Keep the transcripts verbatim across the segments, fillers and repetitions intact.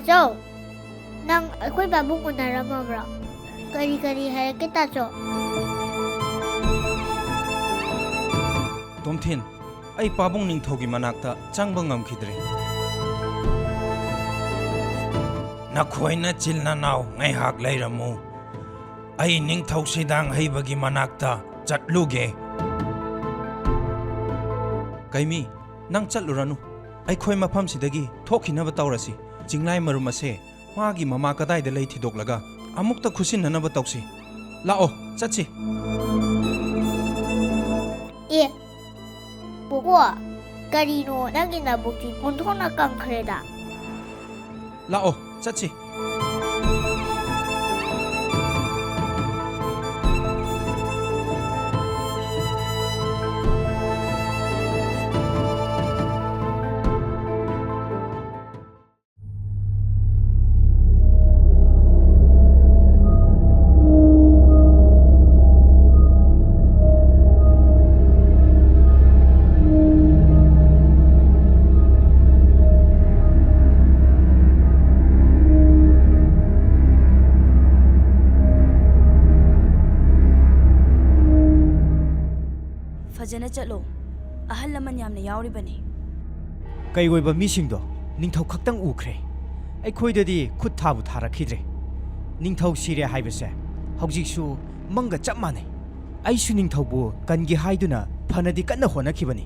ꯆꯧ, ꯅꯪ ꯑꯩꯈꯣꯏ ꯄꯥꯕꯨꯡ ꯎꯅꯔꯝꯃꯕ꯭ꯔꯣ? ꯀꯔꯤ ꯀꯔꯤ ꯍꯥꯏꯔꯛꯀꯦ, ꯇꯥꯆꯧ? ꯇꯣꯝꯊꯤꯟ, ꯑꯩ ꯄꯥꯕꯨꯡ ꯅꯤꯡꯊꯧꯒꯤ ꯃꯅꯥꯛꯇ ꯆꯪꯕ ꯉꯝꯈꯤꯗ꯭ꯔꯦ꯫ ꯅꯈꯣꯏ ꯅꯆꯤꯜ ꯅꯅꯥꯎ ꯉꯥꯏꯍꯥꯛ ꯂꯩꯔꯝꯃꯨ꯫ ꯑꯩ ꯅꯤꯡꯊꯧ ꯁꯤꯗꯥꯡ ꯍꯩꯕꯒꯤ ꯃꯅꯥꯛꯇ ꯆꯠꯂꯨꯒꯦ꯫ ꯀꯩꯃꯤ, ꯅꯪ ꯆꯠꯂꯨꯔꯅꯨ꯫ ꯑꯩꯈꯣꯏ ꯃꯐꯝꯁꯤꯗꯒꯤ ꯊꯣꯛꯈꯤꯅꯕ ꯇꯧꯔꯁꯤ꯫ ꯆꯤꯡꯂꯥꯏ ꯃꯔꯨꯝ ꯑꯁꯦ ꯃꯥꯒꯤ ꯃꯃꯥ ꯀꯗꯥꯏꯗ ꯂꯩ ꯊꯤꯗꯣꯛꯂꯒ ꯑꯃꯨꯛꯇ ꯈꯨꯠꯁꯤꯟꯅꯅꯕ ꯇꯧꯁꯤ꯫ ꯂꯥꯛꯑꯣ, ꯆꯠꯁꯤ꯫ ꯑꯦ, ꯄꯨꯄꯨ, ꯀꯔꯤꯅꯣ ꯅꯪꯒꯤ ꯅꯕꯨꯛꯁꯤ ꯄꯨꯟꯊꯣꯛꯅ ꯀꯪꯈ꯭ꯔꯦꯗ? ꯂꯥꯛꯑꯣ, ꯆꯠꯁꯤ꯫ ꯐꯖꯅ ꯆꯠꯂꯣ꯫ ꯑꯍꯜ ꯂꯃꯟ ꯌꯥꯝꯅ ꯌꯥꯎꯔꯤꯕꯅꯤ꯫ ꯀꯩ ꯑꯣꯏꯕ ꯃꯤꯁꯤꯡꯗꯣ ꯅꯤꯡꯊꯧ ꯈꯛꯇꯪ ꯎꯈ꯭ꯔꯦ꯫ ꯑꯩꯈꯣꯏꯗꯗꯤ ꯈꯨꯠ ꯊꯥꯕꯨ ꯊꯥꯔꯛꯈꯤꯗ꯭ꯔꯦ꯫ ꯅꯤꯡꯊꯧ ꯁꯤꯔꯦ ꯍꯥꯏꯕꯁꯦ ꯍꯧꯖꯤꯛꯁꯨ ꯃꯪꯒ ꯆꯞ ꯃꯥꯟꯅꯩ꯫ ꯑꯩꯁꯨ ꯅꯤꯡꯊꯧꯕꯨ ꯀꯟꯒꯦ ꯍꯥꯏꯗꯨꯅ ꯐꯅꯗꯤ ꯀꯟꯅ ꯍꯣꯠꯅꯈꯤꯕꯅꯤ꯫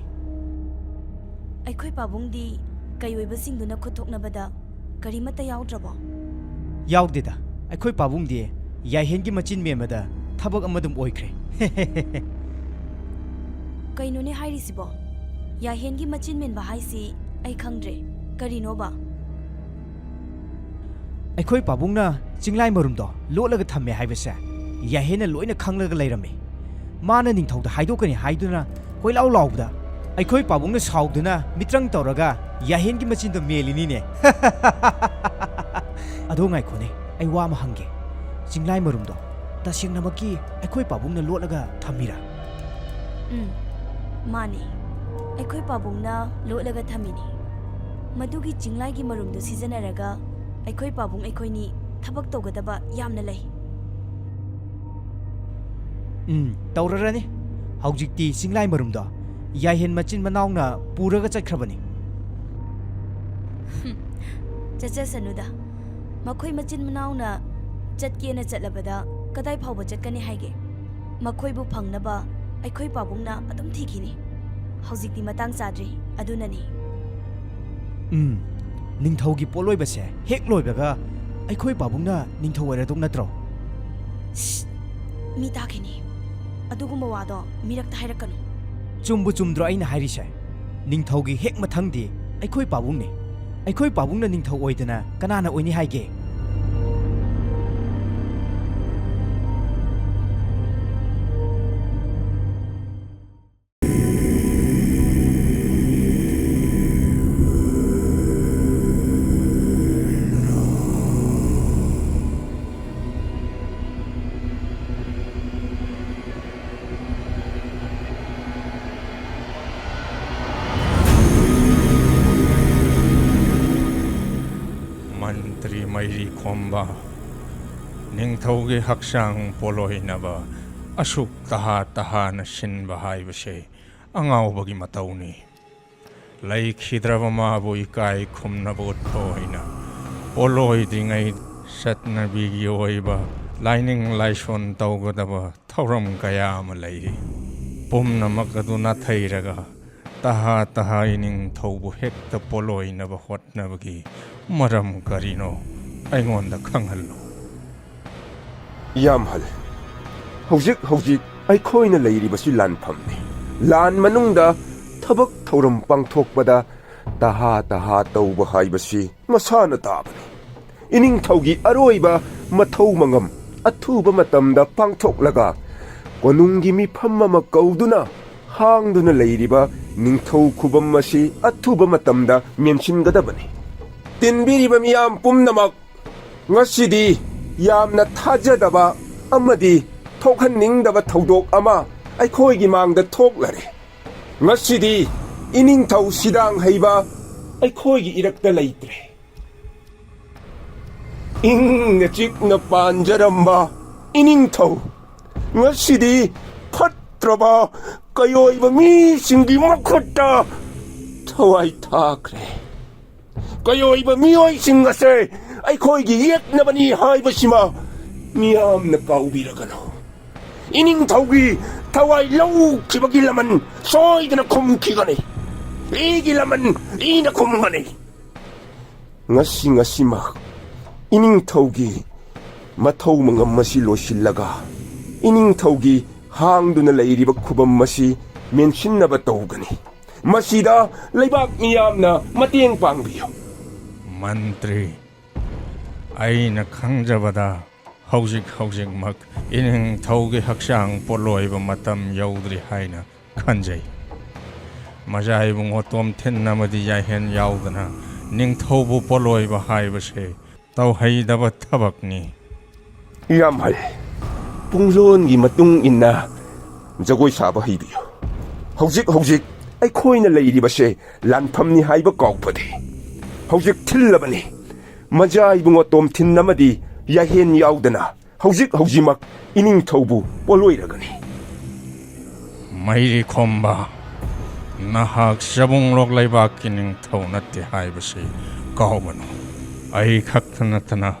ꯑꯩꯈꯣꯏ ꯄꯥꯕꯨꯡꯗꯤ ꯀꯩ ꯑꯣꯏꯕꯁꯤꯡꯗꯨꯅ ꯈꯨꯠ ꯊꯣꯛꯅꯕꯗ ꯀꯔꯤꯃꯠꯇ ꯌꯥꯎꯗ꯭ꯔꯕꯣ? ꯌꯥꯎꯗꯦꯗ꯫ ꯑꯩꯈꯣꯏ ꯄꯥꯕꯨꯡꯗꯤ ꯌꯥꯏꯍꯦꯟꯒꯤ ꯃꯆꯤꯟ ꯃꯦꯟꯕꯗ ꯊꯕꯛ ꯑꯃ ꯑꯗꯨꯝ ꯑꯣꯏꯈ꯭ꯔꯦ꯫ ꯀꯩꯅꯣꯅꯦ ꯍꯥꯏꯔꯤꯁꯤꯕꯣ? ꯌꯥꯏꯍꯦꯟꯒꯤ ꯃꯆꯤꯟ ꯃꯦꯟꯕ ꯍꯥꯏꯁꯤ ꯑꯩ ꯈꯪꯗ꯭ꯔꯦ꯫ ꯀꯔꯤꯅꯣꯕ? ꯑꯩꯈꯣꯏ ꯄꯥꯕꯨꯡꯅ ꯆꯤꯡꯂꯥꯏ ꯃꯔꯨꯝꯗꯣ ꯂꯣꯠꯂꯒ ꯊꯝꯃꯦ ꯍꯥꯏꯕꯁꯦ ꯌꯥꯏꯍꯦꯟꯅ ꯂꯣꯏꯅ ꯈꯪꯂꯒ ꯂꯩꯔꯝꯃꯤ꯫ ꯃꯥꯅ ꯅꯤꯡꯊꯧꯗ ꯍꯥꯏꯗꯣꯛꯀꯅꯤ ꯍꯥꯏꯗꯨꯅ ꯀꯣꯏꯂꯥꯎ ꯂꯥꯎꯕꯗ ꯑꯩꯈꯣꯏ ꯄꯥꯕꯨꯡꯅ ꯁꯥꯎꯗꯨꯅ ꯃꯤꯇ꯭ꯔꯪ ꯇꯧꯔꯒ ꯌꯥꯏꯍꯦꯟꯒꯤ ꯃꯆꯤꯟꯗꯣ ꯃꯦꯜꯂꯤꯅꯤꯅꯦ꯫ ꯑꯗꯣ ꯉꯥꯏꯈꯣꯅꯦ, ꯑꯩ ꯋꯥ ꯑꯃ ꯍꯪꯒꯦ꯫ ꯆꯤꯡꯂꯥꯏ ꯃꯔꯨꯝꯗꯣ ꯇꯁꯦꯡꯅꯃꯛꯀꯤ ꯑꯩꯈꯣꯏ ꯄꯥꯕꯨꯡꯅ ꯂꯣꯠꯂꯒ ꯊꯝꯃꯤꯔꯥ? ꯎꯝ, ꯃꯥꯅꯤ꯫ ꯑꯩꯈꯣꯏ ꯄꯥꯕꯨꯡꯅ ꯂꯣꯠꯂꯒ ꯊꯝꯃꯤꯅꯤ꯫ ꯃꯗꯨꯒꯤ ꯆꯤꯡꯂꯥꯏꯒꯤ ꯃꯔꯨꯝꯗꯨ ꯁꯤꯖꯤꯟꯅꯔꯒ ꯑꯩꯈꯣꯏ ꯄꯥꯕꯨꯡ ꯑꯩꯈꯣꯏꯅꯤ ꯊꯕꯛ ꯇꯧꯒꯗꯕ ꯌꯥꯝꯅ ꯂꯩ꯫ ꯎꯝ, ꯇꯧꯔꯔꯅꯤ꯫ ꯍꯧꯖꯤꯛꯇꯤ ꯆꯤꯡꯂꯥꯏ ꯃꯔꯨꯝꯗꯣ ꯌꯥꯏꯍꯦꯟ ꯃꯆꯤꯟ ꯃꯅꯥꯎꯅ ꯄꯨꯔꯒ ꯆꯠꯈ꯭ꯔꯕꯅꯤ꯫ ꯆꯠꯆꯁꯅꯨꯗ꯫ ꯃꯈꯣꯏ ꯃꯆꯤꯟ ꯃꯅꯥꯎꯅ ꯆꯠꯀꯦꯅ ꯆꯠꯂꯕꯗ ꯀꯗꯥꯏ ꯐꯥꯎꯕ ꯆꯠꯀꯅꯤ ꯍꯥꯏꯒꯦ? ꯃꯈꯣꯏꯕꯨ ꯐꯪꯅꯕ ꯑꯩꯈꯣꯏ ꯄꯥꯕꯨꯡꯅ ꯑꯗꯨꯝ ꯊꯤꯈꯤꯅꯤ꯫ ꯍꯧꯖꯤꯛꯇꯤ ꯃꯇꯥꯡ ꯆꯥꯗ꯭ꯔꯤ, ꯑꯗꯨꯅꯅꯤ꯫ ꯎꯝ, ꯅꯤꯡꯊꯧꯒꯤ ꯄꯣꯠꯂꯣꯏꯕꯁꯦ ꯍꯦꯛ ꯂꯣꯏꯕꯒ ꯑꯩꯈꯣꯏ ꯄꯥꯕꯨꯡꯅ ꯅꯤꯡꯊꯧ ꯑꯣꯏꯔꯗꯧ ꯅꯠꯇ꯭ꯔꯣ? ꯁ꯭ꯁ! ꯃꯤ ꯇꯥꯈꯤꯅꯤ꯫ ꯑꯗꯨꯒꯨꯝꯕ ꯋꯥꯗꯣ ꯃꯤꯔꯛꯇ ꯍꯥꯏꯔꯛꯀꯅꯨ꯫ ꯆꯨꯝꯕꯨ ꯆꯨꯝꯗ꯭ꯔꯣ ꯑꯩꯅ ꯍꯥꯏꯔꯤꯁꯦ? ꯅꯤꯡꯊꯧꯒꯤ ꯍꯦꯛ ꯃꯊꯪꯗꯤ ꯑꯩꯈꯣꯏ ꯄꯥꯕꯨꯡꯅꯤ꯫ ꯑꯩꯈꯣꯏ ꯄꯥꯕꯨꯡꯅ ꯅꯤꯡꯊꯧ ꯑꯣꯏꯗꯅ ꯀꯅꯥꯅ ꯑꯣꯏꯅꯤ ꯍꯥꯏꯒꯦ? ꯃꯟꯇ꯭ꯔꯤ ꯃꯩꯔꯤ ꯈꯣꯝꯕ, ꯅꯤꯡꯊꯧꯒꯤ ꯍꯛꯆꯥꯡ ꯄꯣꯂꯣꯏꯅꯕ ꯑꯁꯨꯛ ꯇꯍꯥ ꯇꯍꯥꯅ ꯁꯤꯟꯕ ꯍꯥꯏꯕꯁꯦ ꯑꯉꯥꯎꯕꯒꯤ ꯃꯇꯧꯅꯤ꯫ ꯂꯩꯈꯤꯗ꯭ꯔꯕ ꯃꯥꯕꯨ ꯏꯀꯥꯏ ꯈꯨꯝꯅꯕ ꯎꯠꯄ ꯑꯣꯏꯅ ꯄꯣꯂꯣꯏꯗ꯭ꯔꯤꯉꯩ ꯆꯠꯅꯕꯤꯒꯤ ꯑꯣꯏꯕ ꯂꯥꯏꯅꯤꯡ ꯂꯥꯏꯁꯣꯟ ꯇꯧꯒꯗꯕ ꯊꯧꯔꯝ ꯀꯌꯥ ꯑꯃ ꯂꯩꯔꯤ꯫ ꯄꯨꯝꯅꯃꯛ ꯑꯗꯨ ꯅꯥꯊꯩꯔꯒ ꯇꯍꯥ ꯇꯍꯥ ꯏꯅꯤꯡꯊꯧꯕꯨ ꯍꯦꯛꯇ ꯄꯣꯂꯣꯏꯅꯕ ꯍꯣꯠꯅꯕꯒꯤ ꯃꯔꯝ ꯀꯔꯤꯅꯣ ꯑꯩꯉꯣꯟꯗ ꯈꯪꯍꯜꯂꯨ꯫ ꯌꯥꯝꯍꯜ, ꯍꯧꯖꯤꯛ ꯍꯧꯖꯤꯛ ꯑꯩꯈꯣꯏꯅ ꯂꯩꯔꯤꯕꯁꯤ ꯂꯥꯟꯐꯝꯅꯤ꯫ ꯂꯥꯟ ꯃꯅꯨꯡꯗ ꯊꯕꯛ ꯊꯧꯔꯝ ꯄꯥꯡꯊꯣꯛꯄꯗ ꯇꯍꯥ ꯇꯍꯥ ꯇꯧꯕ ꯍꯥꯏꯕꯁꯤ ꯃꯁꯥꯅ ꯇꯥꯕꯅꯤ꯫ ꯏꯅꯤꯡꯊꯧꯒꯤ ꯑꯔꯣꯏꯕ ꯃꯊꯧ ꯃꯉꯝ ꯑꯊꯨꯕ ꯃꯇꯝꯗ ꯄꯥꯡꯊꯣꯛꯂꯒ ꯀꯣꯅꯨꯡꯒꯤ ꯃꯤꯐꯝ ꯑꯃ ꯀꯧꯗꯨꯅ ꯍꯥꯡꯗꯨꯅ ꯂꯩꯔꯤꯕ ꯅꯤꯡꯊꯧ ꯈꯨꯕꯝ ꯑꯁꯤ ꯑꯊꯨꯕ ꯃꯇꯝꯗ ꯃꯦꯟꯁꯤꯟꯒꯗꯕꯅꯤ꯫ ꯇꯤꯟꯕꯤꯔꯤꯕ ꯃꯤꯌꯥꯝ ꯄꯨꯝꯅꯃꯛ, ꯉꯁꯤꯗꯤ ꯌꯥꯝꯅ ꯊꯥꯖꯗꯕ ꯑꯃꯗꯤ ꯊꯣꯛꯍꯟꯅꯤꯡꯗꯕ ꯊꯧꯗꯣꯛ ꯑꯃ ꯑꯩꯈꯣꯏꯒꯤ ꯃꯥꯡꯗ ꯊꯣꯛꯂꯔꯦ꯫ ꯉꯁꯤꯗꯤ ꯏꯅꯤꯡꯊꯧ ꯁꯤꯗꯥꯡ ꯍꯩꯕ ꯑꯩꯈꯣꯏꯒꯤ ꯏꯔꯛꯇ ꯂꯩꯇ꯭ꯔꯦ꯫ ꯏꯪꯅ ꯆꯤꯛꯅ ꯄꯥꯟꯖꯔꯝꯕ ꯏꯅꯤꯡꯊꯧ ꯉꯁꯤꯗꯤ ꯐꯠꯇ꯭ꯔꯕ ꯀꯌꯣꯏꯕ ꯃꯤꯁꯤꯡꯒꯤ ꯃꯈꯨꯠꯇ ꯊꯋꯥꯏ ꯊꯥꯈ꯭ꯔꯦ꯫ ꯀꯌꯣꯏꯕ ꯃꯤꯑꯣꯏꯁꯤꯡ ꯑꯁꯦ ꯑꯩꯈꯣꯏꯒꯤ ꯌꯦꯛꯅꯕꯅꯤ ꯍꯥꯏꯕꯁꯤꯃ ꯃꯤꯌꯥꯝꯅ ꯀꯥꯎꯕꯤꯔꯒꯅꯨ꯫ ꯏꯅꯤꯡꯊꯧꯒꯤ ꯊꯋꯥꯏ ꯂꯧꯈꯤꯕꯒꯤ ꯂꯃꯟ ꯁꯣꯏꯗꯅ ꯈꯨꯝꯈꯤꯒꯅꯤ꯫ ꯏꯒꯤ ꯂꯃꯟ ꯏꯅ ꯈꯨꯝꯒꯅꯤ꯫ ꯉꯁꯤ ꯉꯁꯤꯃꯛ ꯏꯅꯤꯡꯊꯧꯒꯤ ꯃꯊꯧ ꯃꯉꯝ ꯑꯁꯤ ꯂꯣꯏꯁꯤꯜꯂꯒ ꯏꯅꯤꯡꯊꯧꯒꯤ ꯍꯥꯡꯗꯨꯅ ꯂꯩꯔꯤꯕ ꯈꯨꯕꯝ ꯑꯁꯤ ꯃꯦꯟꯁꯤꯟꯅꯕ ꯇꯧꯒꯅꯤ꯫ ꯃꯁꯤꯗ ꯂꯩꯕꯥꯛ ꯃꯤꯌꯥꯝꯅ ꯃꯇꯦꯡ ꯄꯥꯡꯕꯤꯌꯨ꯫ ꯃꯟꯇ꯭ꯔꯤ, ꯑꯩꯅ ꯈꯪꯖꯕꯗ ꯍꯧꯖꯤꯛ ꯍꯧꯖꯤꯛꯃꯛ ꯏꯅꯤꯡꯊꯧꯒꯤ ꯍꯛꯆꯥꯡ ꯄꯣꯠꯂꯣꯏꯕ ꯃꯇꯝ ꯌꯧꯗ꯭ꯔꯤ ꯍꯥꯏꯅ ꯈꯟꯖꯩ꯫ ꯃꯖꯥ ꯏꯕꯨꯡꯉꯣ ꯇꯣꯝꯊꯤꯟ ꯑꯃꯗꯤ ꯌꯥꯏꯍꯦꯟ ꯌꯥꯎꯗꯅ ꯅꯤꯡꯊꯧꯕꯨ ꯄꯣꯠꯂꯣꯏꯕ ꯍꯥꯏꯕꯁꯦ ꯇꯧꯍꯩꯗꯕ ꯊꯕꯛꯅꯤ꯫ ꯌꯥꯝ ꯍꯩ꯫ ꯄꯨꯡꯂꯣꯟꯒꯤ ꯃꯇꯨꯡ ꯏꯟꯅ ꯖꯒꯣꯏ ꯁꯥꯕ ꯍꯩꯕꯤꯌꯨ꯫ ꯍꯧꯖꯤꯛ ꯍꯧꯖꯤꯛ ꯑꯩꯈꯣꯏꯅ ꯂꯩꯔꯤꯕꯁꯦ ꯂꯥꯟꯐꯝꯅꯤ ꯍꯥꯏꯕ ꯀꯥꯎꯐꯗꯦ꯫ ꯍꯧꯖꯤꯛ ꯊꯤꯜꯂꯕꯅꯤ꯫ ꯃꯖꯥ ꯏꯕꯨꯡꯉꯣ ꯇꯣꯝꯊꯤꯟ ꯑꯃꯗꯤ ꯌꯥꯍꯦꯟ ꯌꯥꯎꯗꯅ ꯍꯧꯖꯤꯛ ꯍꯧꯖꯤꯛꯃꯛ ꯏꯅꯤꯡꯊꯧꯕꯨ ꯄꯣꯠꯂꯣꯏꯔꯒꯅꯤ꯫ ꯃꯩꯔꯤ ꯈꯣꯝꯕ, ꯅꯍꯥꯛ ꯆꯕꯨꯡꯂꯣꯛ ꯂꯩꯕꯥꯛꯀꯤ ꯅꯤꯡꯊꯧ ꯅꯠꯇꯦ ꯍꯥꯏꯕꯁꯤ ꯀꯥꯎꯒꯅꯨ꯫ ꯑꯩ ꯈꯛꯇ ꯅꯠꯇꯅ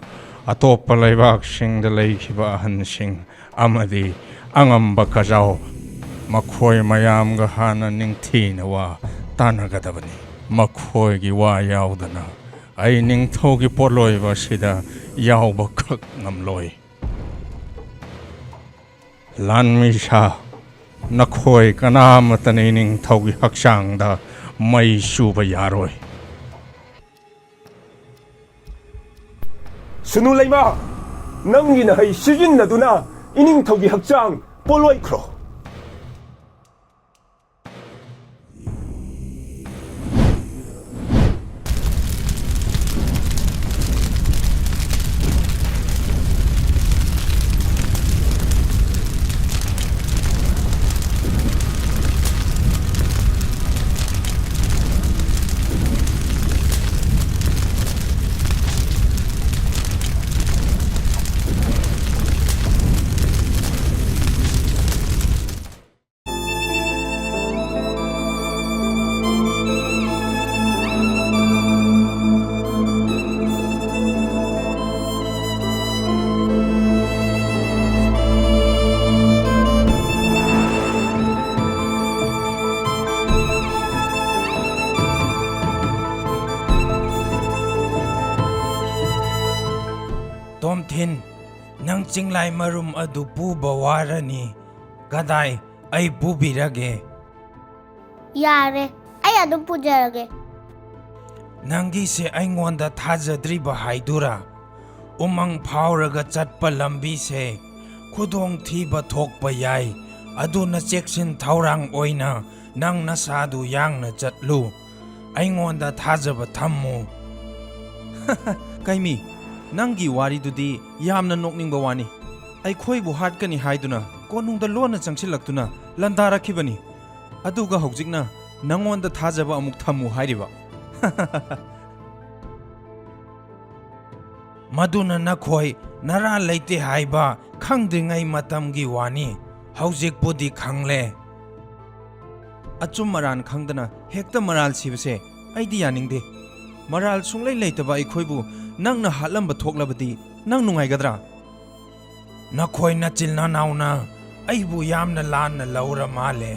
ꯑꯇꯣꯞꯄ ꯂꯩꯕꯥꯛꯁꯤꯡꯗ ꯂꯩꯈꯤꯕ ꯑꯍꯟꯁꯤꯡ ꯑꯃꯗꯤ ꯑꯉꯝꯕ ꯀꯖꯥꯎ, ꯃꯈꯣꯏ ꯃꯌꯥꯝꯒ ꯍꯥꯟꯅ ꯅꯤꯡꯊꯤꯅ ꯋꯥ ꯇꯥꯟꯅꯒꯗꯕꯅꯤ꯫ ꯃꯈꯣꯏꯒꯤ ꯋꯥ ꯌꯥꯎꯗꯅ ꯑꯩ ꯅꯤꯡꯊꯧꯒꯤ ꯄꯣꯠꯂꯣꯏꯕ ꯑꯁꯤꯗ ꯌꯥꯎꯕꯈꯛ ꯉꯝꯂꯣꯏ꯫ ꯂꯥꯟꯃꯤ ꯁꯥ, ꯅꯈꯣꯏ ꯀꯅꯥꯃꯠꯇꯅ ꯏꯅꯤꯡꯊꯧꯒꯤ ꯍꯛꯆꯥꯡꯗ ꯃꯩ ꯆꯨꯕ ꯌꯥꯔꯣꯏ꯫ ꯁꯨꯅꯨ ꯂꯩꯃ, ꯅꯪꯒꯤ ꯅꯍꯩ ꯁꯤꯖꯤꯟꯅꯗꯨꯅ ꯏꯅꯤꯡꯊꯧꯒꯤ ꯍꯛꯆꯥꯡ ꯄꯣꯠꯂꯣꯏꯈ꯭ꯔꯣ꯫ ꯆꯤꯡꯂꯥꯏ ꯃꯔꯨꯝ ꯑꯗꯨ ꯄꯨꯕ ꯋꯥꯔꯅꯤ꯫ ꯒꯗꯥꯏ, ꯑꯩ ꯄꯨꯕꯤꯔꯒꯦ꯫ ꯌꯥꯔꯦ, ꯑꯩ ꯑꯗꯨꯝ ꯄꯨꯖꯔꯒꯦ꯫ ꯅꯪꯒꯤꯁꯦ ꯑꯩꯉꯣꯟꯗ ꯊꯥꯖꯗ꯭ꯔꯤꯕ ꯍꯥꯏꯗꯨꯔꯥ? ꯎꯃꯪ ꯐꯥꯎꯔꯒ ꯆꯠꯄ ꯂꯝꯕꯤꯁꯦ ꯈꯨꯗꯣꯡꯊꯤꯕ ꯊꯣꯛꯄ ꯌꯥꯏ, ꯑꯗꯨꯅ ꯆꯦꯛꯁꯤꯟ ꯊꯧꯔꯥꯡ ꯑꯣꯏꯅ ꯅꯪ ꯅꯁꯥꯗꯨ ꯌꯥꯡꯅ ꯆꯠꯂꯨ꯫ ꯑꯩꯉꯣꯟꯗ ꯊꯥꯖꯕ ꯊꯝꯃꯨ꯫ ꯀꯩꯃꯤ, ꯅꯪꯒꯤ ꯋꯥꯔꯤꯗꯨꯗꯤ ꯌꯥꯝꯅ ꯅꯣꯛꯅꯤꯡꯕ ꯋꯥꯅꯤ꯫ ꯑꯩꯈꯣꯏꯕꯨ ꯍꯥꯠꯀꯅꯤ ꯍꯥꯏꯗꯨꯅ ꯀꯣꯅꯨꯡꯗ ꯂꯣꯟꯅ ꯆꯪꯁꯤꯜꯂꯛꯇꯨꯅ ꯂꯥꯟꯗꯥꯔꯛꯈꯤꯕꯅꯤ꯫ ꯑꯗꯨꯒ ꯍꯧꯖꯤꯛꯅ ꯅꯪꯉꯣꯟꯗ ꯊꯥꯖꯕ ꯑꯃꯨꯛ ꯊꯝꯃꯨ ꯍꯥꯏꯔꯤꯕ? ꯃꯗꯨꯅ ꯅꯈꯣꯏ ꯅꯔꯥ ꯂꯩꯇꯦ ꯍꯥꯏꯕ ꯈꯪꯗ꯭ꯔꯤꯉꯩ ꯃꯇꯝꯒꯤ ꯋꯥꯅꯤ꯫ ꯍꯧꯖꯤꯛꯄꯨꯗꯤ ꯈꯪꯂꯦ꯫ ꯑꯆꯨꯝ ꯑꯔꯥꯟ ꯈꯪꯗꯅ ꯍꯦꯛꯇ ꯃꯔꯥꯜ ꯁꯤꯕꯁꯦ ꯑꯩꯗꯤ ꯌꯥꯅꯤꯡꯗꯦ꯫ ꯃꯔꯥꯜ ꯁꯨꯡꯂꯩ ꯂꯩꯇꯕ ꯑꯩꯈꯣꯏꯕꯨ ꯅꯪꯅ ꯍꯥꯠꯂꯝꯕ ꯊꯣꯛꯂꯕꯗꯤ ꯅꯪ ꯅꯨꯡꯉꯥꯏꯒꯗ꯭ꯔꯥ? ꯅꯈꯣꯏ ꯅꯆꯤꯟ ꯅꯅꯥꯎꯅ ꯑꯩꯕꯨ ꯌꯥꯝꯅ ꯂꯥꯟꯅ ꯂꯧꯔ ꯃꯥꯜꯂꯦ꯫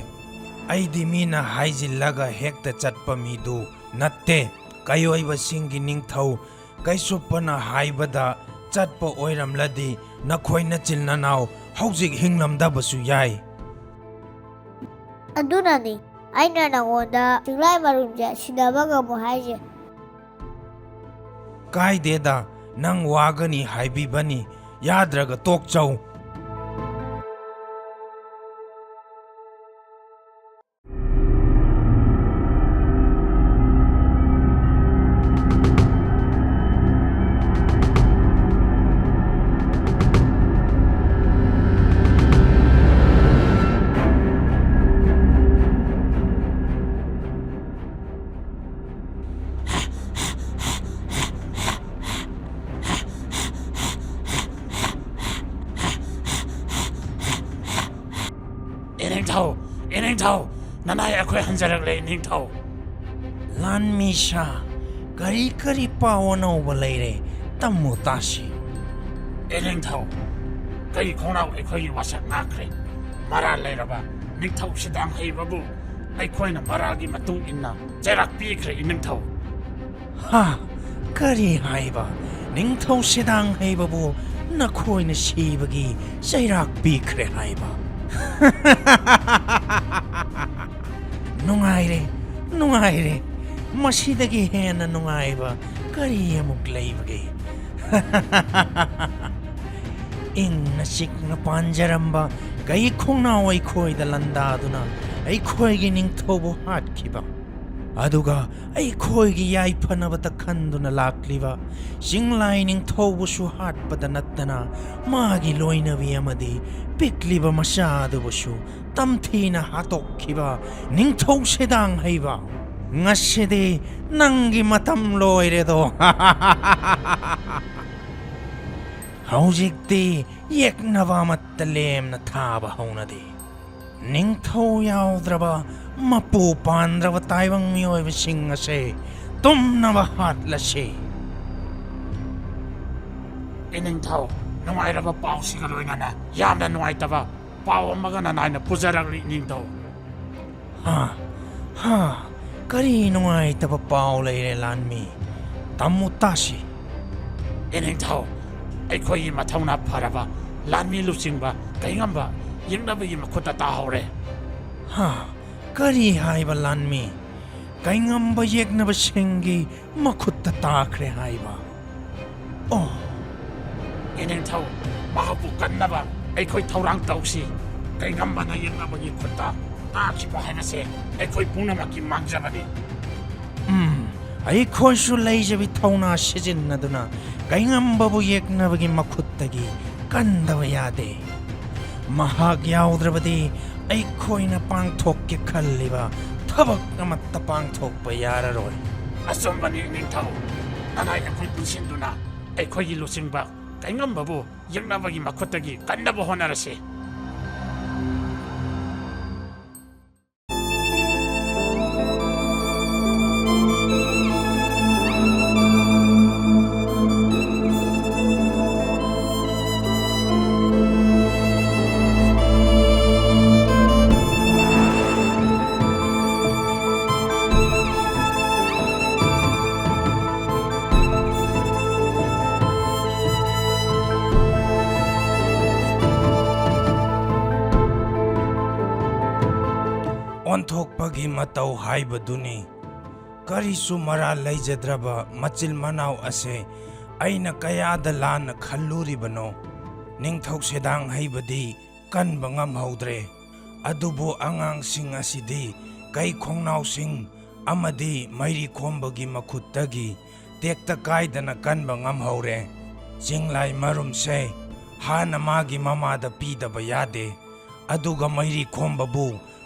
ꯑꯩꯗꯤ ꯃꯤꯅ ꯍꯥꯏꯖꯤꯜꯂꯒ ꯍꯦꯛꯇ ꯆꯠꯄ ꯃꯤꯗꯨ ꯅꯠꯇꯦ꯫ ꯀꯩꯑꯣꯏꯕꯁꯤꯡꯒꯤ ꯅꯤꯡꯊꯧ ꯀꯩꯁꯨꯞꯄꯅ ꯍꯥꯏꯕꯗ ꯆꯠꯄ ꯑꯣꯏꯔꯝꯂꯗꯤ ꯅꯈꯣꯏ ꯅꯆꯤꯟ ꯅꯅꯥꯎ ꯍꯧꯖꯤꯛ ꯍꯤꯡꯂꯝꯗꯕꯁꯨ ꯌꯥꯏ꯫ ꯑꯗꯨꯅꯅꯤ ꯑꯩꯅ ꯅꯉꯣꯟꯗ ꯆꯤꯡꯂꯥꯏ ꯃꯔꯨꯝꯁꯦ ꯁꯤꯟꯅꯕ ꯉꯝꯃꯣ ꯍꯥꯏꯁꯦ꯫ ꯀꯥꯏꯗꯦꯗ, ꯅꯪ ꯋꯥꯒꯅꯤ ꯍꯥꯏꯕꯤꯕꯅꯤ, ꯌꯥꯗ꯭ꯔꯒ ꯇꯣꯛꯆꯧ꯫ ꯏꯅꯤꯡꯊꯧ, ꯏꯅꯤꯡꯊꯧ, ꯅꯅꯥꯏ ꯑꯩꯈꯣꯏ ꯍꯟꯖꯔꯛꯂꯦ, ꯏꯅꯤꯡꯊꯧ꯫ ꯂꯥꯟꯃꯤꯁꯥ, ꯀꯔꯤ ꯀꯔꯤ ꯄꯥꯎ ꯑꯅꯧꯕ ꯂꯩꯔꯦ? ꯇꯝꯃꯨ ꯇꯥꯁꯤ꯫ ꯏꯅꯤꯡꯊꯧ, ꯀꯩ ꯈꯣꯡꯅꯥꯎ ꯑꯩꯈꯣꯏꯒꯤ ꯋꯥꯁꯛ ꯉꯥꯛꯈ꯭ꯔꯦ꯫ ꯃꯔꯥꯜ ꯂꯩꯔꯕ ꯅꯤꯡꯊꯧ ꯁꯤꯗꯥꯡ ꯍꯩꯕꯕꯨ ꯑꯩꯈꯣꯏꯅ ꯃꯔꯥꯜꯒꯤ ꯃꯇꯨꯡ ꯏꯟꯅ ꯆꯩꯔꯥꯛ ꯄꯤꯈ꯭ꯔꯦ, ꯏꯅꯤꯡꯊꯧ꯫ ꯍꯥ? ꯀꯔꯤ ꯍꯥꯏꯕ? ꯅꯤꯡꯊꯧ ꯁꯤꯗꯥꯡ ꯍꯩꯕꯕꯨ ꯅꯈꯣꯏꯅ ꯁꯤꯕꯒꯤ ꯆꯩꯔꯥꯛ ꯄꯤꯈ꯭ꯔꯦ ꯍꯥꯏꯕ꯫ ꯅꯨꯡꯉꯥꯏꯔꯦ, ꯅꯨꯡꯉꯥꯏꯔꯦ꯫ ꯃꯁꯤꯗꯒꯤ ꯍꯦꯟꯅ ꯅꯨꯡꯉꯥꯏꯕ ꯀꯔꯤ ꯑꯃꯨꯛ ꯂꯩꯕꯒꯦ? ꯏꯪꯅ ꯆꯤꯛꯅ ꯄꯥꯟꯖꯔꯝꯕ ꯀꯩ ꯈꯣꯡꯅꯥꯎ ꯑꯩꯈꯣꯏꯗ ꯂꯥꯟꯗꯥꯗꯨꯅ ꯑꯩꯈꯣꯏꯒꯤ ꯅꯤꯡꯊꯧꯕꯨ ꯍꯥꯠꯈꯤꯕ, ꯑꯗꯨꯒ ꯑꯩꯈꯣꯏꯒꯤ ꯌꯥꯏꯐꯅꯕꯇ ꯈꯟꯗꯨꯅ ꯂꯥꯛꯂꯤꯕ ꯆꯤꯡꯂꯥꯏ ꯅꯤꯡꯊꯧꯕꯨꯁꯨ ꯍꯥꯠꯄꯗ ꯅꯠꯇꯅ, ꯃꯥꯒꯤ ꯂꯣꯏꯅꯕꯤ ꯑꯃꯗꯤ ꯄꯤꯛꯂꯤꯕ ꯃꯆꯥ ꯑꯗꯨꯕꯨꯁꯨ ꯇꯝꯊꯤꯅ ꯍꯥꯠꯇꯣꯛꯈꯤꯕ ꯅꯤꯡꯊꯧ ꯁꯦꯗꯥꯡ ꯍꯩꯕ, ꯉꯁꯤꯗꯤ ꯅꯪꯒꯤ ꯃꯇꯝ ꯂꯣꯏꯔꯦꯗꯣ꯫ ꯍꯧꯖꯤꯛꯇꯤ ꯌꯦꯛꯅꯕ ꯑꯃꯠꯇ ꯂꯦꯝꯅ ꯊꯥꯕ ꯍꯧꯅꯗꯦ꯫ ꯅꯤꯡꯊꯧ ꯌꯥꯎꯗ꯭ꯔꯕ, ꯃꯄꯨ ꯄꯥꯟꯗ꯭ꯔꯕ ꯇꯥꯏꯕꯪ ꯃꯤꯑꯣꯏꯕꯁꯤꯡ ꯑꯁꯦ ꯇꯨꯝꯅꯕ ꯍꯥꯠꯂꯁꯤ꯫ ꯏꯅꯤꯡꯊꯧ, ꯅꯨꯡꯉꯥꯏꯔꯕ ꯄꯥꯎꯁꯤꯒ ꯂꯣꯏꯅꯅ ꯌꯥꯝꯅ ꯅꯨꯡꯉꯥꯏꯇꯕ ꯄꯥꯎ ꯑꯃꯒ ꯅꯅꯥꯏꯅ ꯄꯨꯖꯔꯛꯂꯤ, ꯏꯅꯤꯡꯊꯧ꯫ ꯍꯥ? ꯍꯥ? ꯀꯔꯤ ꯅꯨꯡꯉꯥꯏꯇꯕ ꯄꯥꯎ ꯂꯩꯔꯦ, ꯂꯥꯟꯃꯤ? ꯇꯝꯃꯨ ꯇꯥꯁꯤ꯫ ꯏꯅꯤꯡꯊꯧ, ꯑꯩꯈꯣꯏꯒꯤ ꯃꯊꯧꯅꯥ ꯐꯔꯕ ꯂꯥꯟꯃꯤ ꯂꯨꯆꯤꯡꯕ ꯀꯩꯉꯝꯕ ꯌꯦꯛꯅꯕꯒꯤ ꯃꯈꯨꯠꯇ ꯇꯥꯍꯧꯔꯦ꯫ ꯍꯥ? ꯀꯔꯤ ꯍꯥꯏꯕ, ꯂꯥꯟꯃꯤ? ꯀꯩꯉꯝꯕ ꯌꯦꯛꯅꯕꯁꯤꯡꯒꯤ ꯃꯈꯨꯠꯇ ꯇꯥꯈ꯭ꯔꯦ ꯍꯥꯏꯕ? ꯑꯣ꯫ ꯏꯅꯤꯡꯊꯧ, ꯃꯍꯥꯛꯄꯨ ꯀꯟꯅꯕ ꯑꯩꯈꯣꯏ ꯊꯧꯔꯥꯡ ꯇꯧꯁꯤ꯫ ꯀꯩꯉꯝꯕꯅ ꯌꯦꯛꯅꯕꯒꯤ ꯈꯨꯠꯇ ꯇꯥꯈꯤꯕ ꯍꯥꯏꯕꯁꯦ ꯑꯩꯈꯣꯏ ꯄꯨꯝꯅꯃꯛꯀꯤ ꯃꯥꯡꯖꯕꯅꯤ꯫ ꯎꯝ, ꯑꯩꯈꯣꯏꯁꯨ ꯂꯩꯖꯕꯤ ꯊꯧꯅꯥ ꯁꯤꯖꯤꯟꯅꯗꯨꯅ ꯀꯩꯉꯝꯕꯕꯨ ꯌꯦꯛꯅꯕꯒꯤ ꯃꯈꯨꯠꯇꯒꯤ ꯀꯟꯗꯕ ꯌꯥꯗꯦ꯫ ꯃꯍꯥꯛ ꯌꯥꯎꯗ꯭ꯔꯕꯗꯤ ꯑꯩꯈꯣꯏꯅ ꯄꯥꯡꯊꯣꯛꯀꯦ ꯈꯜꯂꯤꯕ ꯊꯕꯛ ꯑꯃꯠꯇ ꯄꯥꯡꯊꯣꯛꯄ ꯌꯥꯔꯔꯣꯏ꯫ ꯑꯆꯨꯝꯕꯅꯤ, ꯅꯤꯡꯊꯧ꯫ ꯅꯅꯥꯏ ꯑꯩꯈꯣꯏ ꯄꯨꯟꯁꯤꯟꯗꯨꯅ ꯑꯩꯈꯣꯏꯒꯤ ꯂꯨꯆꯤꯡꯕ ꯀꯩꯉꯝꯕꯕꯨ ꯌꯦꯛꯅꯕꯒꯤ ꯃꯈꯨꯠꯇꯒꯤ ꯀꯟꯅꯕ ꯍꯣꯠꯅꯔꯁꯤ꯫ ꯊꯣꯛꯄꯒꯤ ꯃꯇꯧ ꯍꯥꯏꯕꯗꯨꯅꯤ꯫ ꯀꯔꯤꯁꯨ ꯃꯔꯥꯜ ꯂꯩꯖꯗ꯭ꯔꯕ ꯃꯆꯤꯜ ꯃꯅꯥꯎ ꯑꯁꯦ ꯑꯩꯅ ꯀꯌꯥꯗ ꯂꯥꯟꯅ ꯈꯜꯂꯨꯔꯤꯕꯅꯣ꯫ ꯅꯤꯡꯊꯧ ꯁꯦꯗꯥꯡ ꯍꯩꯕꯗꯤ ꯀꯟꯕ ꯉꯝꯍꯧꯗ꯭ꯔꯦ꯫ ꯑꯗꯨꯕꯨ ꯑꯉꯥꯡꯁꯤꯡ ꯑꯁꯤꯗꯤ ꯀꯩ ꯈꯣꯡꯅꯥꯎꯁꯤꯡ ꯑꯃꯗꯤ ꯃꯩꯔꯤ ꯈꯣꯝꯕꯒꯤ ꯃꯈꯨꯠꯇꯒꯤ ꯇꯦꯛꯇ ꯀꯥꯏꯗꯅ ꯀꯟꯕ ꯉꯝꯍꯧꯔꯦ꯫ ꯆꯤꯡꯂꯥꯏ ꯃꯔꯨꯝꯁꯦ ꯍꯥꯟꯅ ꯃꯥꯒꯤ ꯃꯃꯥꯗ ꯄꯤꯗꯕ ꯌꯥꯗꯦ꯫ ꯑꯗꯨꯒ ꯃꯩꯔꯤ ꯈꯣꯝꯕꯕꯨ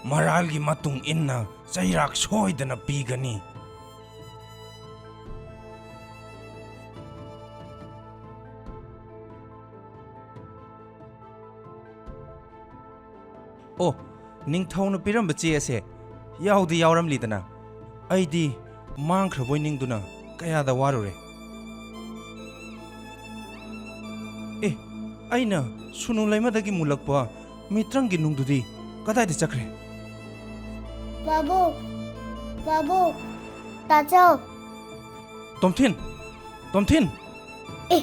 ꯃꯔꯥꯜꯒꯤ ꯃꯇꯨꯡ ꯏꯟꯅ ꯆꯩꯔꯥꯛ ꯁꯣꯏꯗꯅ ꯄꯤꯒꯅꯤ꯫ ꯑꯣ, ꯅꯤꯡꯊꯧꯅ ꯄꯤꯔꯝꯕ ꯆꯦ ꯑꯁꯦ ꯌꯥꯎꯗꯤ ꯌꯥꯎꯔꯝꯂꯤꯗꯅ꯫ ꯑꯩꯗꯤ ꯃꯥꯡꯈ꯭ꯔꯕꯣꯏ ꯅꯤꯡꯗꯨꯅ ꯀꯌꯥꯗ ꯋꯥꯔꯨꯔꯦ꯫ ꯑꯦ, ꯑꯩꯅ ꯁꯨꯅꯨ ꯂꯩꯃꯗꯒꯤ ꯃꯨꯜꯂꯛꯄ ꯃꯤꯇ꯭ꯔꯪꯒꯤ ꯅꯨꯡꯗꯨꯗꯤ ꯀꯗꯥꯏꯗ ꯆꯠꯈ꯭ꯔꯦ? ꯄꯥꯕꯨꯡ, ꯄꯥꯕꯨꯡ, ꯇꯥꯆꯧ꯫ ꯇꯣꯝꯊꯤꯟ, ꯇꯣꯝꯊꯤꯟ! ꯑꯦ!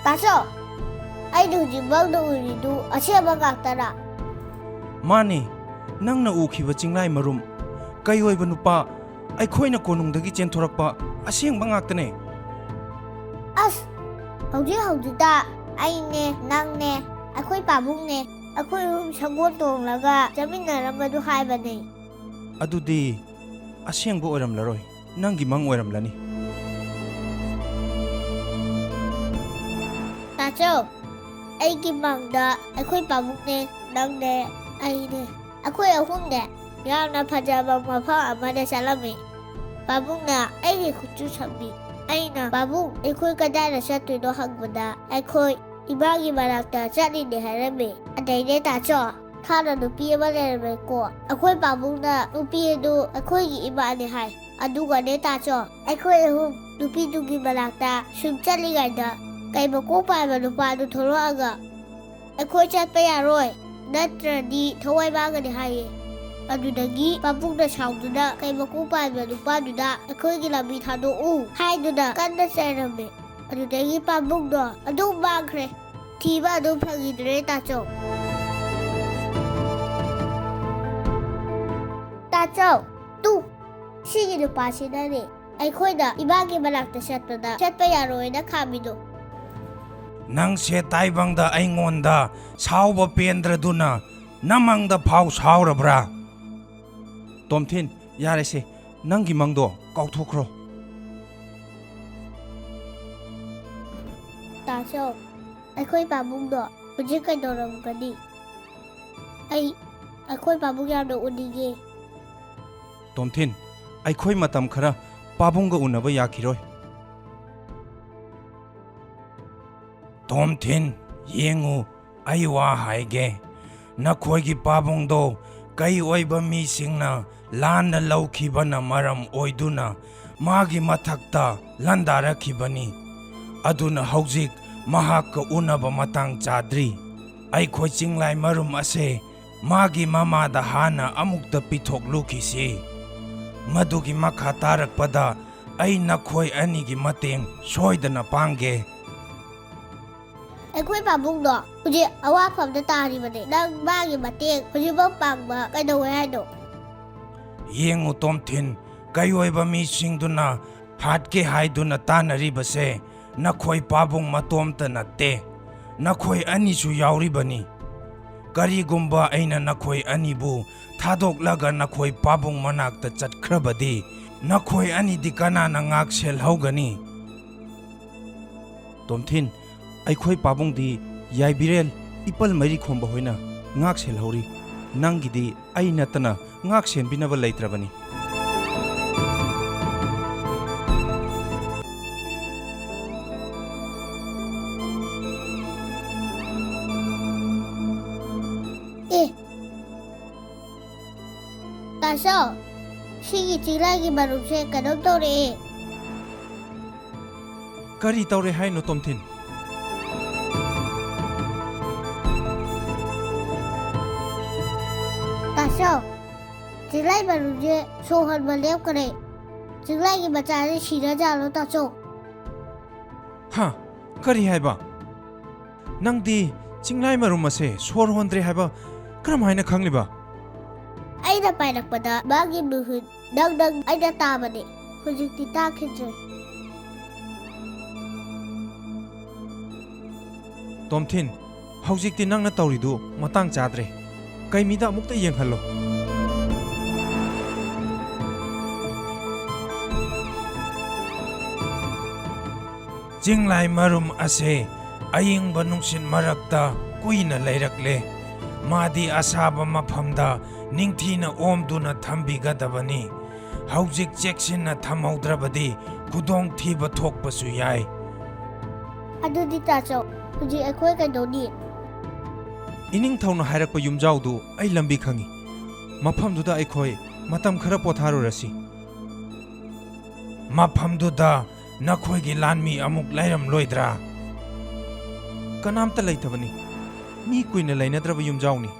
ꯇꯥꯆꯧ, ꯑꯩꯅ ꯍꯧꯖꯤꯛ ꯃꯪꯗ ꯎꯔꯤꯗꯨ ꯑꯁꯦꯡꯕ ꯉꯥꯛꯇꯔꯥ? ꯃꯥꯅꯤ, ꯅꯪꯅ ꯎꯈꯤꯕ ꯆꯤꯡꯂꯥꯏ ꯃꯔꯨꯝ, ꯀꯩ ꯑꯣꯏꯕ ꯅꯨꯄꯥ, ꯑꯩꯈꯣꯏꯅ ꯀꯣꯅꯨꯡꯗꯒꯤ ꯆꯦꯟꯊꯣꯔꯛꯄ ꯑꯁꯦꯡꯕ ꯉꯥꯛꯇꯅꯦ꯫ ꯑꯁ, ꯍꯧꯖꯤꯛ ꯍꯧꯖꯤꯛꯇ ꯑꯩꯅꯦ, ꯅꯪꯅꯦ, ꯑꯩꯈꯣꯏ ꯄꯥꯕꯨꯡꯅꯦ, ꯑꯩꯈꯣꯏ ꯑꯍꯨꯝ ꯁꯒꯣꯜ ꯇꯣꯡꯂꯒ ꯆꯠꯃꯤꯟꯅꯔꯝꯕꯗꯨ ꯍꯥꯏꯕꯅꯦ꯫ ꯑꯗꯨꯗꯤ ꯑꯁꯦꯡꯕ ꯑꯣꯏꯔꯝꯂꯔꯣꯏ, ꯅꯪꯒꯤ ꯃꯪ ꯑꯣꯏꯔꯝꯂꯅꯤ꯫ ꯇꯥꯆꯧ, ꯑꯩꯒꯤ ꯃꯪꯗ ꯑꯩꯈꯣꯏ ꯄꯥꯕꯨꯡꯅꯦ, ꯅꯪꯅꯦ, ꯑꯩꯅꯦ, ꯑꯩꯈꯣꯏ ꯑꯍꯨꯝꯅꯦ ꯌꯥꯝꯅ ꯐꯖꯕ ꯃꯐꯝ ꯑꯃꯗ ꯆꯠꯂꯝꯃꯤ꯫ ꯄꯥꯕꯨꯡꯅ ꯑꯩꯒꯤ ꯈꯨꯠꯁꯨ ꯁꯝꯕꯤ꯫ ꯑꯩꯅ, "ꯄꯥꯕꯨꯡ, ꯑꯩꯈꯣꯏ ꯀꯗꯥꯏꯗ ꯆꯠꯇꯣꯏꯅꯣ?" ꯍꯪꯕꯗ, "ꯑꯩꯈꯣꯏ ꯏꯃꯥꯒꯤ ꯃꯅꯥꯛꯇ ꯆꯠꯂꯤꯅꯦ" ꯍꯥꯏꯔꯝꯃꯤ꯫ ꯑꯗꯩꯅꯦ ꯇꯥꯆꯧ, ꯊꯥꯏꯅ ꯅꯨꯄꯤ ꯑꯃ ꯂꯩꯔꯝꯃꯦꯀꯣ꯫ ꯑꯩꯈꯣꯏ ꯄꯥꯕꯨꯡꯅ ꯅꯨꯄꯤ ꯑꯗꯨ ꯑꯩꯈꯣꯏꯒꯤ ꯏꯃꯥꯅꯦ ꯍꯥꯏ꯫ ꯑꯗꯨꯒꯅꯦ ꯇꯥꯆꯧ, ꯑꯩꯈꯣꯏ ꯑꯍꯨꯝ ꯅꯨꯄꯤꯗꯨꯒꯤ ꯃꯅꯥꯛꯇ ꯁꯨꯝ ꯆꯠꯂꯤꯉꯩꯗ ꯀꯩ ꯃꯀꯣꯛ ꯄꯥꯏꯕ ꯅꯨꯄꯥꯗꯨ ꯊꯣꯛꯂꯛꯑꯒ, "ꯑꯩꯈꯣꯏ ꯆꯠꯄ ꯌꯥꯔꯣꯏ, ꯅꯠꯇ꯭ꯔꯗꯤ ꯊꯋꯥꯏ ꯃꯥꯡꯒꯅꯤ" ꯍꯥꯏꯌꯦ꯫ ꯑꯗꯨꯗꯒꯤ ꯄꯥꯕꯨꯡꯅ ꯁꯥꯎꯗꯨꯅ ꯀꯩ ꯃꯀꯣꯛ ꯄꯥꯏꯕ ꯅꯨꯄꯥꯗꯨꯗ "ꯑꯩꯈꯣꯏꯒꯤ ꯂꯝꯕꯤ ꯊꯥꯗꯣꯛꯎ" ꯍꯥꯏꯗꯨꯅ ꯀꯟꯅ ꯆꯩꯔꯝꯃꯦ꯫ ꯑꯗꯨꯗꯒꯤ ꯄꯥꯕꯨꯡꯗꯣ ꯑꯗꯨꯝ ꯃꯥꯡꯈ꯭ꯔꯦ꯫ ꯊꯤꯕ ꯑꯗꯨꯝ ꯐꯪꯈꯤꯗ꯭ꯔꯦ ꯇꯥꯆꯧ꯫ ꯆꯥꯎ, ꯇꯨ, ꯁꯤꯒꯤ ꯅꯨꯄꯥꯁꯤꯅꯅꯦ ꯑꯩꯈꯣꯏꯅ ꯏꯃꯥꯒꯤ ꯃꯅꯥꯛꯇ ꯆꯠꯄꯗ ꯆꯠꯄ ꯌꯥꯔꯣꯏꯅ ꯈꯥꯝꯃꯤꯗꯣ꯫ ꯅꯪꯁꯦ ꯇꯥꯏꯕꯪꯗ ꯑꯩꯉꯣꯟꯗ ꯁꯥꯎꯕ ꯄꯦꯟꯗ꯭ꯔꯗꯨꯅ ꯅꯃꯪꯗ ꯐꯥꯎ ꯁꯥꯎꯔꯕ꯭ꯔꯥ? ꯇꯣꯝꯊꯤꯟ, ꯌꯥꯔꯦꯁꯦ, ꯅꯪꯒꯤ ꯃꯪꯗꯣ ꯀꯥꯎꯊꯣꯛꯈ꯭ꯔꯣ꯫ ꯇꯥꯆꯧ, ꯑꯩꯈꯣꯏ ꯄꯥꯕꯨꯡꯗꯣ ꯍꯧꯖꯤꯛ ꯀꯩꯗꯧꯔꯝꯒꯅꯤ? ꯑꯩ ꯑꯩꯈꯣꯏ ꯄꯥꯕꯨꯡ ꯌꯥꯝꯅ ꯎꯅꯤꯡꯉꯦ꯫ ꯇꯣꯝꯊꯤꯟ, ꯑꯩꯈꯣꯏ ꯃꯇꯝ ꯈꯔ ꯄꯥꯕꯨꯡꯒ ꯎꯅꯕ ꯌꯥꯈꯤꯔꯣꯏ꯫ ꯇꯣꯝꯊꯤꯟ, ꯌꯦꯡꯉꯨ, ꯑꯩ ꯋꯥ ꯍꯥꯏꯒꯦ꯫ ꯅꯈꯣꯏꯒꯤ ꯄꯥꯕꯨꯡꯗꯣ ꯀꯩ ꯑꯣꯏꯕ ꯃꯤꯁꯤꯡꯅ ꯂꯥꯟꯅ ꯂꯧꯈꯤꯕꯅ ꯃꯔꯝ ꯑꯣꯏꯗꯨꯅ ꯃꯥꯒꯤ ꯃꯊꯛꯇ ꯂꯥꯟꯗꯥꯔꯛꯈꯤꯕꯅꯤ꯫ ꯑꯗꯨꯅ ꯍꯧꯖꯤꯛ ꯃꯍꯥꯛꯀ ꯎꯅꯕ ꯃꯇꯥꯡ ꯆꯥꯗ꯭ꯔꯤ꯫ ꯑꯩꯈꯣꯏ ꯆꯤꯡꯂꯥꯏ ꯃꯔꯨꯝ ꯑꯁꯦ ꯃꯥꯒꯤ ꯃꯃꯥꯗ ꯍꯥꯟꯅ ꯑꯃꯨꯛꯇ ꯄꯤꯊꯣꯛꯂꯨꯈꯤꯁꯤ꯫ ꯃꯗꯨꯒꯤ ꯃꯈꯥ ꯇꯥꯔꯛꯄꯗ ꯑꯩ ꯅꯈꯣꯏ ꯑꯅꯤꯒꯤ ꯃꯇꯦꯡ ꯁꯣꯏꯗꯅ ꯄꯥꯡꯒꯦ꯫ ꯑꯩꯈꯣꯏ ꯄꯥꯕꯨꯡꯗꯣ ꯍꯧꯖꯤꯛ ꯑꯋꯥꯐꯝꯗ ꯇꯥꯔꯤꯕꯅꯦ꯫ ꯅꯪ ꯃꯥꯒꯤ ꯃꯇꯦꯡ ꯍꯧꯖꯤꯛꯐꯥꯎ ꯄꯥꯡꯕ ꯀꯩꯗꯧꯋꯦ ꯍꯥꯏꯅꯣ? ꯌꯦꯡꯉꯨ ꯇꯣꯝꯊꯤꯟ, ꯀꯩꯑꯣꯏꯕ ꯃꯤꯁꯤꯡꯗꯨꯅ ꯍꯥꯠꯀꯦ ꯍꯥꯏꯗꯨꯅ ꯇꯥꯟꯅꯔꯤꯕꯁꯦ ꯅꯈꯣꯏ ꯄꯥꯕꯨꯡ ꯃꯇꯣꯝꯇ ꯅꯠꯇꯦ, ꯅꯈꯣꯏ ꯑꯅꯤꯁꯨ ꯌꯥꯎꯔꯤꯕꯅꯤ꯫ ꯀꯔꯤꯒꯨꯝꯕ ꯑꯩꯅ ꯅꯈꯣꯏ ꯑꯅꯤꯕꯨ ꯊꯥꯗꯣꯛꯂꯒ ꯅꯈꯣꯏ ꯄꯥꯕꯨꯡ ꯃꯅꯥꯛꯇ ꯆꯠꯈ꯭ꯔꯕꯗꯤ ꯅꯈꯣꯏ ꯑꯅꯤꯗꯤ ꯀꯅꯥꯅ ꯉꯥꯛ ꯁꯦꯜꯍꯧꯒꯅꯤ? ꯇꯣꯝꯊꯤꯟ, ꯑꯩꯈꯣꯏ ꯄꯥꯕꯨꯡꯗꯤ ꯌꯥꯏꯕꯤꯔꯦꯜ ꯏꯄꯜ ꯃꯩꯔꯤꯈꯣꯝꯕ ꯍꯣꯏꯅ ꯉꯥꯛ ꯁꯦꯜꯍꯧꯔꯤ꯫ ꯅꯪꯒꯤꯗꯤ ꯑꯩ ꯅꯠꯇꯅ ꯉꯥꯛ ꯁꯦꯟꯕꯤꯅꯕ ꯂꯩꯇ꯭ꯔꯕꯅꯤ꯫ ꯑꯦ, ꯇꯥꯆꯧ, ꯁꯤꯒꯤ ꯆꯤꯡꯂꯥꯏꯒꯤ ꯃꯔꯨꯞꯁꯦ ꯀꯩꯅꯣꯝ ꯇꯧꯔꯛꯑꯦ꯫ ꯀꯔꯤ ꯇꯧꯔꯦ ꯍꯥꯏꯅꯣ, ꯇꯣꯝꯊꯤꯟ? ꯇꯥꯆꯧ, ꯆꯤꯡꯂꯥꯏ ꯃꯔꯨꯞꯁꯦ ꯁꯣꯔ ꯍꯣꯟꯕ ꯂꯦꯞꯈ꯭ꯔꯦ꯫ ꯆꯤꯡꯂꯥꯏꯒꯤ ꯃꯆꯥꯁꯦ ꯁꯤꯔꯖꯥꯠꯂꯣ, ꯇꯥꯆꯧ? ꯍꯥ? ꯀꯔꯤ ꯍꯥꯏꯕ? ꯅꯪꯗꯤ ꯆꯤꯡꯂꯥꯏ ꯃꯔꯨꯝ ꯑꯁꯦ ꯁꯣꯔ ꯍꯣꯟꯗ꯭ꯔꯦ ꯍꯥꯏꯕ ꯀꯔꯝꯍꯥꯏꯅ ꯈꯪꯂꯤꯕ? ꯑꯩꯅ ꯄꯥꯏꯔꯛꯄꯗ ꯃꯥꯒꯤ ꯃꯤꯍꯨꯠ ꯅꯪ ꯅꯪ ꯑꯩꯅ ꯇꯥꯕꯅꯦ꯫ ꯍꯧꯖꯤꯛꯇꯤ ꯇꯥꯈꯤꯗ꯭ꯔꯦ꯫ ꯇꯣꯝꯊꯤꯟ, ꯍꯧꯖꯤꯛꯇꯤ ꯅꯪꯅ ꯇꯧꯔꯤꯗꯨ ꯃꯇꯥꯡ ꯆꯥꯗ꯭ꯔꯦ꯫ ꯀꯩꯃꯤꯗ ꯑꯃꯨꯛꯇ ꯌꯦꯡꯍꯜꯂꯣ꯫ ꯆꯤꯡꯂꯥꯏ ꯃꯔꯨꯝ ꯑꯁꯦ ꯑꯏꯪꯕ ꯅꯨꯡꯁꯤꯠ ꯃꯔꯛꯇ ꯀꯨꯏꯅ ꯂꯩꯔꯛꯂꯦ꯫ ꯃꯥꯗꯤ ꯑꯁꯥꯕ ꯃꯐꯝꯗ ꯅꯤꯡꯊꯤꯅ ꯑꯣꯝꯗꯨꯅ ꯊꯝꯕꯤꯒꯗꯕꯅꯤ꯫ ꯍꯧꯖꯤꯛ ꯆꯦꯛꯁꯤꯟꯅ ꯊꯝꯍꯧꯗ꯭ꯔꯕꯗꯤ ꯈꯨꯗꯣꯡꯊꯤꯕ ꯊꯣꯛꯄꯁꯨ ꯌꯥꯏ꯫ ꯑꯗꯨꯗꯤ ꯇꯥꯆꯧ, ꯍꯧꯖꯤꯛ ꯑꯩꯈꯣꯏ ꯀꯩꯗꯧꯅꯤ? ꯏꯅꯤꯡꯊꯧꯅ ꯍꯥꯏꯔꯛꯄ ꯌꯨꯝꯖꯥꯎꯗꯨ ꯑꯩ ꯂꯝꯕꯤ ꯈꯪꯏ꯫ ꯃꯐꯝꯗꯨꯗ ꯑꯩꯈꯣꯏ ꯃꯇꯝ ꯈꯔ ꯄꯣꯊꯥꯔꯨꯔꯁꯤ꯫ ꯃꯐꯝꯗꯨꯗ ꯅꯈꯣꯏꯒꯤ ꯂꯥꯟꯃꯤ ꯑꯃꯨꯛ ꯂꯩꯔꯝꯂꯣꯏꯗ꯭ꯔꯥ? ꯀꯅꯥꯝꯇ ꯂꯩꯇꯕꯅꯤ꯫ ꯃꯤ ꯀꯨꯏꯅ ꯂꯩꯅꯗ꯭ꯔꯕ ꯌꯨꯝꯖꯥꯎꯅꯤ꯫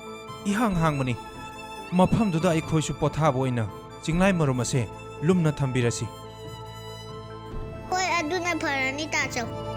ꯏꯍꯥꯡ ꯍꯥꯡꯕꯅꯤ꯫ ꯃꯐꯝꯗꯨꯗ ꯑꯩꯈꯣꯏꯁꯨ ꯄꯣꯊꯥꯕ ꯑꯣꯏꯅ ꯆꯤꯡꯂꯥꯏ ꯃꯔꯨꯝ ꯑꯁꯦ ꯂꯨꯝꯅ ꯊꯝꯕꯤꯔꯁꯤ꯫ ꯍꯣꯏ, ꯑꯗꯨꯅ ꯐꯔꯅꯤ, ꯇꯥꯆꯧ꯫